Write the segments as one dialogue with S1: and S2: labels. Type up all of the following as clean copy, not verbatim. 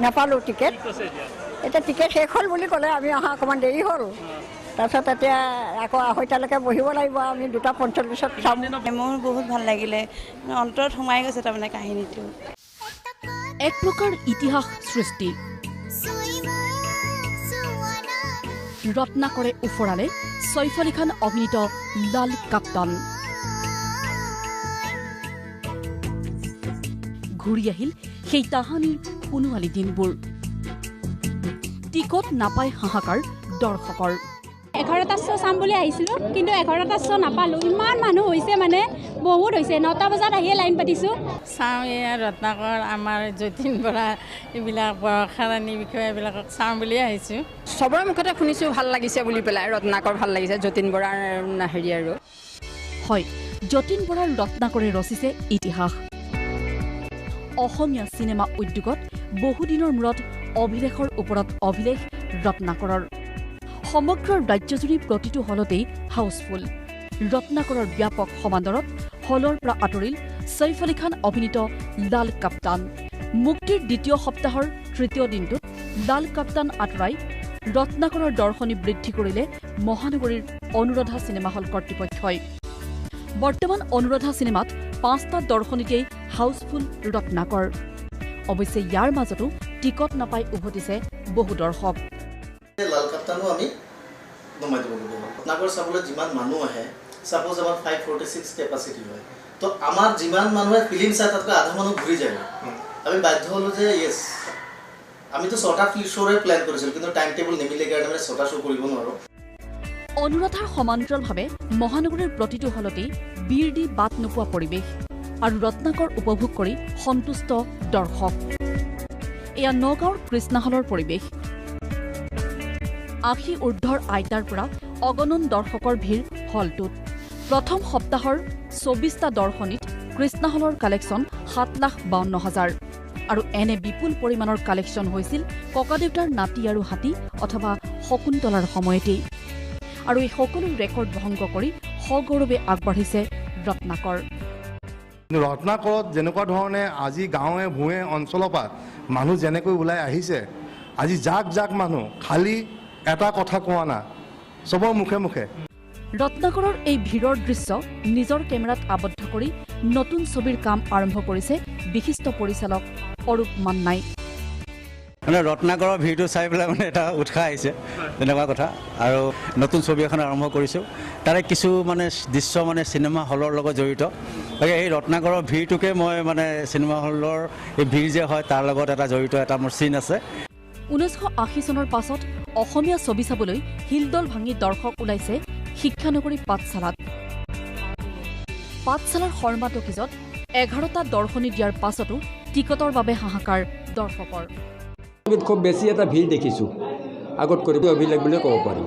S1: নাপালোঁ টিকেট। এতিয়া টিকেট শেষ হ'ল বুলি ক'লে, আমি অহা অকণমান দেৰি হ'ল। তাৰপিছত এতিয়া আকৌ 2:30টালৈকে বহিব লাগিব, আমি 2:45ত চাম।
S2: মোৰ বহুত ভাল লাগিলে, অন্তৰত সোমাই গৈছে তাৰমানে কাহিনীটো।
S3: এক প্ৰকাৰ ইতিহাস সৃষ্টি। ৰত্নাকৰে উফৰালে ছৈফ আলী খান অভিনীত লাল কাপ্তান। ঘূৰি আহিল সেই তাহানিৰ সোণোৱালী দিনবোৰ। টিকট নাপাই হাহাকাৰ দৰ্শকৰ।
S4: 11টা শ্ব' চাম বুলি আহিছিলোঁ, কিন্তু 11টা শ্ব' নাপালোঁ। ইমান মানুহ হৈছে, মানে বহুত হৈছে। 9টা বজাত আহিয়ে লাইন পাতিছোঁ।
S5: চাওঁ এয়া ৰত্নাকৰ, আমাৰ যতীন বৰা, এইবিলাক বৰষাৰাণী বিষয়ে এইবিলাকক চাওঁ বুলিয়ে আহিছোঁ।
S6: চবৰে মুখতে শুনিছোঁ ভাল লাগিছে বুলি পেলাই, ৰত্নাকৰ ভাল লাগিছে, যতীন বৰাৰ হেৰি আৰু।
S3: হয়, যতীন বৰাৰ ৰত্নাকৰে ৰচিছে ইতিহাস। অসমীয়া চিনেমা উদ্যোগত বহুদিনৰ মূৰত অভিলেখৰ ওপৰত অভিলেখ ৰত্নাকৰৰ। সমগ্ৰ ৰাজ্যজুৰি প্ৰতিটো হলতেই হাউচফুল। ৰত্নাকৰৰ ব্যাপক সমাদৰত হলৰ পৰা আঁতৰিল ছৈফ আলী খান অভিনীত লাল কাপ্তান। মুক্তিৰ দ্বিতীয় সপ্তাহৰ তৃতীয় দিনটোত লাল কাপ্তান আঁতৰাই ৰত্নাকৰৰ দৰ্শনী বৃদ্ধি কৰিলে মহানগৰীৰ অনুৰাধা চিনেমা হল কৰ্তৃপক্ষই। বৰ্তমান অনুৰাধা চিনেমাত 5টা দৰ্শনীতেই হাউচফুল ৰত্নাকৰ। অৱশ্যে ইয়াৰ মাজতো টিকট নাপাই উভতিছে বহু দৰ্শক।
S7: লাল কাপ্তানো আমি নমাই দিবলগীয়া হ'ল। ৰত্নাকৰ চাবলৈ যিমান মানুহ আহে, ছাপ'জ আমাৰ 546 কেপাচিটি হয়, তো আমাৰ যিমান মানুহে ফিল্ম চায় তাতকৈ আধা মানুহ ঘূৰি যায়। আমি বাধ্য হ'লোঁ যে য়েছ, আমিতো 6টা শ্ব'ৰে প্লেন কৰিছিলোঁ, কিন্তু টাইম টেবুল নিমিলে কাৰণে মানে 6টা শ্ব' কৰিব নোৱাৰোঁ।
S3: অনুৰাধাৰ সমান্তৰালভাৱে মহানগৰীৰ প্ৰতিটো হলতেই বীৰ দি বাট নোপোৱা পৰিৱেশ আৰু ৰত্নাকৰ উপভোগ কৰি সন্তুষ্ট দৰ্শক। এয়া নগাঁৱৰ কৃষ্ণা হলৰ পৰিৱেশ। 80 ঊৰ্ধৰ আইতাৰ পৰা অগণন দৰ্শকৰ ভিৰ হলটোত। প্ৰথম সপ্তাহৰ 24টা দৰ্শনীত কৃষ্ণা হলৰ কালেকশ্যন 7,52,000। আৰু এনে বিপুল পৰিমাণৰ কালেকশ্যন হৈছিল ককাদেউতাৰ নাতি আৰু হাতী অথবা শকুন্তলাৰ সময়তেই। আৰু এই সকলো ৰেকৰ্ড ভংগ কৰি সগৌৰৱে আগবাঢ়িছে ৰত্নাকৰ।
S8: ৰত্নাকৰত যেনেকুৱা ধৰণে আজি গাঁৱে ভূঞে অঞ্চলৰ পৰা মানুহ যেনেকৈ ওলাই আহিছে, আজি জাক জাক মানুহ, খালী এটা কথা কোৱা না, চবৰ মুখে মুখে।
S3: ৰত্নাকৰৰ এই ভিৰৰ দৃশ্য নিজৰ কেমেৰাত আবদ্ধ কৰি নতুন ছবিৰ কাম আৰম্ভ কৰিছে বিশিষ্ট পৰিচালক অৰূপ মান্নাই।
S9: মানে ৰত্নাকৰৰ ভিৰটো চাই পেলাই মানে এটা উৎসাহ আহিছে, তেনেকুৱা কথা। আৰু নতুন ছবি এখন আৰম্ভ কৰিছোঁ, তাৰে কিছু মানে দৃশ্য মানে চিনেমা হলৰ লগত জড়িত। গতিকে এই ৰত্নাকৰৰ ভিৰটোকে মই মানে চিনেমা হলৰ এই ভিৰ যে হয় তাৰ লগত এটা জড়িত এটা মোৰ চিন আছে।
S3: 1980 চনৰ পাছত অসমীয়া ছবি চাবলৈ হিলদল ভাঙি দৰ্শক ওলাইছে শিক্ষানগৰী পাঠশালাত। পাঠশালাৰ শৰ্মা টকিজত 11টা দৰ্শনী দিয়াৰ পাছতো টিকটৰ বাবে হাহাকাৰ দৰ্শকৰ।
S10: খুব বেছি এটা ভিৰ দেখিছোঁ, আগত কৰি অভিলেখ বুলি ক'ব পাৰি।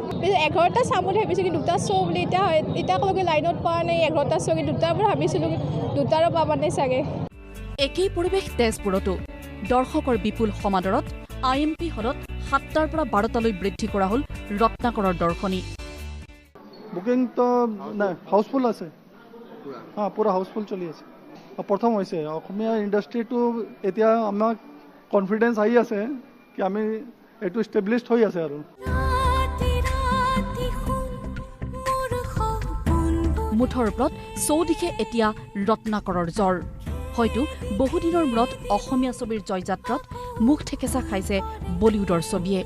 S11: 11টা চাম বুলি ভাবিছোঁ, কিন্তু 2টা শ্ব' বুলি এতিয়া এতিয়ালৈকে লাইনত পোৱা নাই। 11টা শ্ব' কিন্তু 2টাৰ পৰা ভাবিছিলোঁ, 2টাৰো পাবা নাই চাগে।
S3: একেই পৰিৱেশ তেজপুৰতো। দৰ্শকৰ বিপুল সমাদৰত IMP হলত 7টাৰ পৰা 12টালৈ বৃদ্ধি কৰা হ'ল ৰত্নাকৰৰ দৰ্শনী।
S12: বুকিং তো নাই, হাউচফুল আছে। হা, পুৰা হাউচফুল চলি আছে। প্ৰথম হৈছে অসমীয়া ইণ্ডাষ্ট্ৰিটো এতিয়া আমাক কনফিডেন্স আহি আছে কি আমি এইটো ষ্টেবলিছড হৈ আছে। আৰু
S3: মুঠৰ ওপৰত চৌদিশে এতিয়া ৰত্নাকৰৰ জ্বৰ। হয়তো বহুদিনৰ মূৰত অসমীয়া ছবিৰ জয়যাত্ৰাত মুখ ঠেকেচা খাইছে বলিউডৰ ছবিয়ে।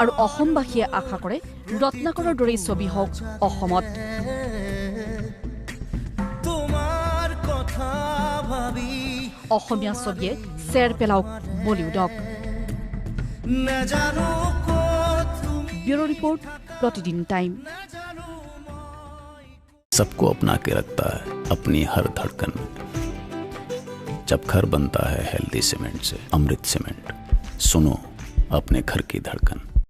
S3: আৰু অসমবাসীয়ে আশা কৰে ৰত্নাকৰৰ দৰেই ছবি হওক অসমত। অসমীয়া ছবিয়ে চেৰ পেলাওক বলিউডক। Bureau report, Pratidin time.
S13: सबको अपना के रखता है अपनी हर धड़कन में। जब घर बनता है हेल्दी सीमेंट से, अमृत सीमेंट। सुनो अपने घर की धड़कन।